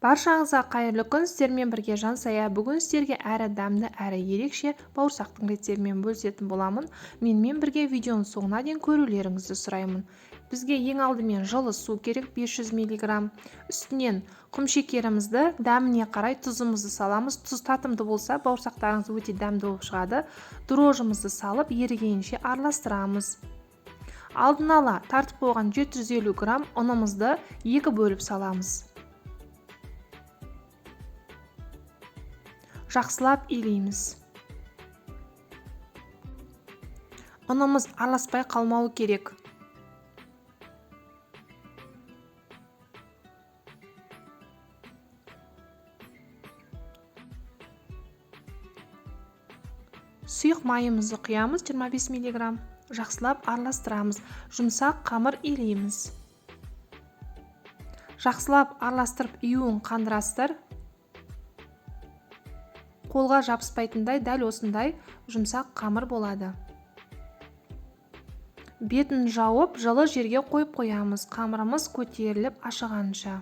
Баршаңызға қайырлы күн, сіздермен бірге Жансая. Бүгін сіздерге әрі дәмді, әрі ерекше бауырсақтың рецептімен бөлісетін боламын. Менімен бірге видеоның соңына дейін көрулеріңізді сұраймын. Бізге ең алдымен жылы су керек, 500 миллиграмм. Үстінен құмшекерімізді, дәміне қарай тұзымызды саламыз. Тұз татымды болса, бауырсақтарыңыз өте дәмді болып шығады. Дрожжымызды салып, ерігенше араластырамыз. Алдын ала тартып қойған 750 грамм ұнымызды екі бөліп саламыз. Жақсылап илейміз. Ұнымыз араласпай қалмауы керек. Сұйық майымызды құямыз 25 миллиграмм. Жақсылап араластырамыз. Жұмсақ қамыр илейміз. Жақсылап араластырып июін қандырасыздар. Қолға жабыспайтындай дәл осындай жұмсақ қамыр болады. Бетін жауып, жылы жерге қойып қоямыз. Қамырымыз көтеріліп ашығанша.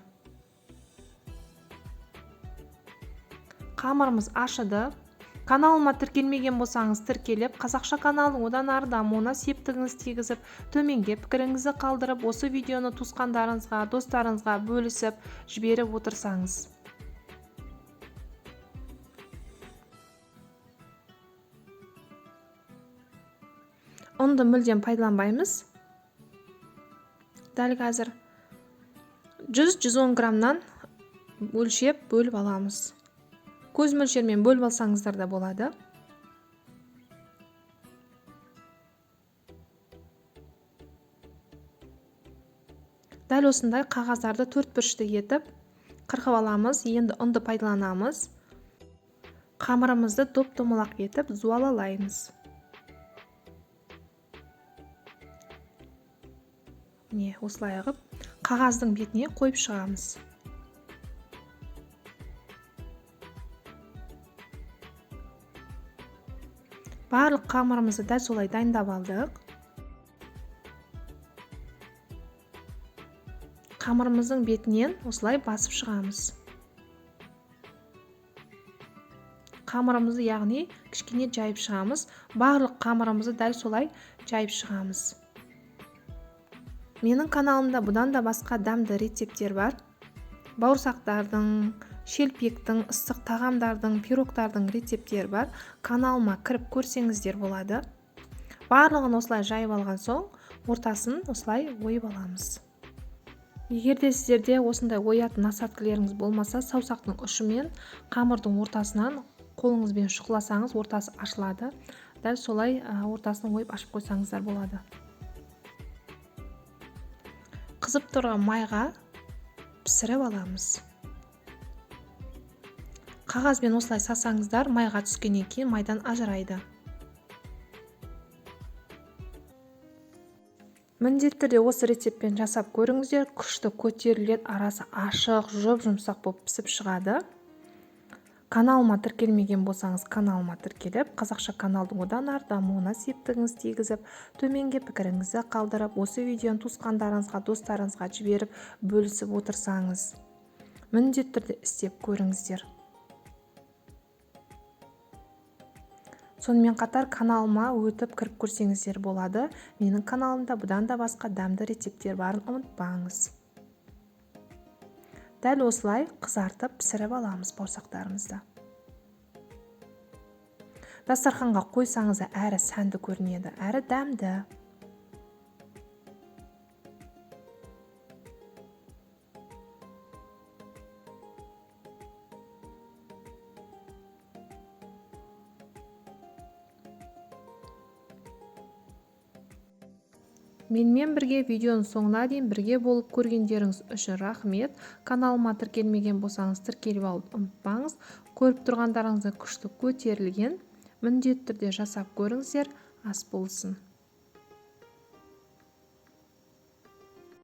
Қамырымыз ашыды. Каналыма тіркелмеген болсаңыз тіркеліп, қазақша каналдың одан ары дамуына септігіңізді тигізіп, төменге пікіріңізді қалдырып, осы видеоны туысқандарыңызға, достарыңызға бөлісіп, жіберіп отырсаңыз. Ұнды мүлдем пайдаланбаймыз. Дәл қазір 100-110 граммнан өлшеп бөліп аламыз. Көз мөлшермен бөліп алсаңыздар да болады. Дәл осындай қағаздарды төрт бұрышты етіп қырқып аламыз. Енді ұнды пайдаланамыз. Қамырымызды доп-домалақ етіп зуалалаймыз. Міне, осылай қылып қағаздың бетіне қойып шығамыз. Барлық қамырымызды дәл солай дайындап алдық. Қамырымыздың бетінен осылай басып шығамыз. Қамырымызды, яғни кішкене жайып шығамыз. Барлық қамырымызды дәл солай жайып шығамыз. Менің каналымда бұдан да басқа дәмді рецепттер бар. Бауырсақтардың, шелпектің, ыстық тағамдардың, пирогтардың рецепттері бар. Каналыма кіріп көрсеңіздер болады. Барлығын осылай жайып алған соң, ортасын осылай ойып аламыз. Егер де сіздерде осындай оятын насадкілеріңіз болмаса, саусақтың ұшымен қамырдың ортасынан қолыңызбен шұқыласаңыз, ортасы ашылады. Дәл солай ортасын ойып ашып қойсаңыздар болады. Қызып тұрған майға пісіріп аламыз. Қағазбен осылай сасаңыздар, майға түскеннен кейін майдан ажырайды. Міндетті түрде осы рецептпен жасап көріңіздер. Күшті көтеріледі, арасы ашық, жұп-жұмсақ болып пісіп шығады. Каналыма тіркелмеген болсаңыз, каналыма тіркеліп, қазақша каналдың одан ары дамуына септігіңізді тигізіп, төменге пікіріңізді қалдырып, осы видеоны туысқандарыңызға, достарыңызға жіберіп, бөлісіп отырсаңыз, міндетті түрде істеп көріңіздер. Сонымен қатар каналыма өтіп кіріп көрсеңіздер болады. Менің каналымда бұдан да басқа дәмді рецепттер барын ұмытпаңыз. Дәл осылай қызартып пісіріп аламыз бауырсақтарымызды. Дастарханға қойсаңыз әрі сәнді көрінеді, әрі дәмді. Менімен бірге видеоның соңына дейін бірге болып көргендеріңіз үшін рахмет. Каналыма тіркелмеген болсаңыз, тіркеліп алуды ұмытпаңыз. Көріп тұрғандарыңыздай күшті көтерілген. Міндетті түрде жасап көріңіздер. Ас болсын.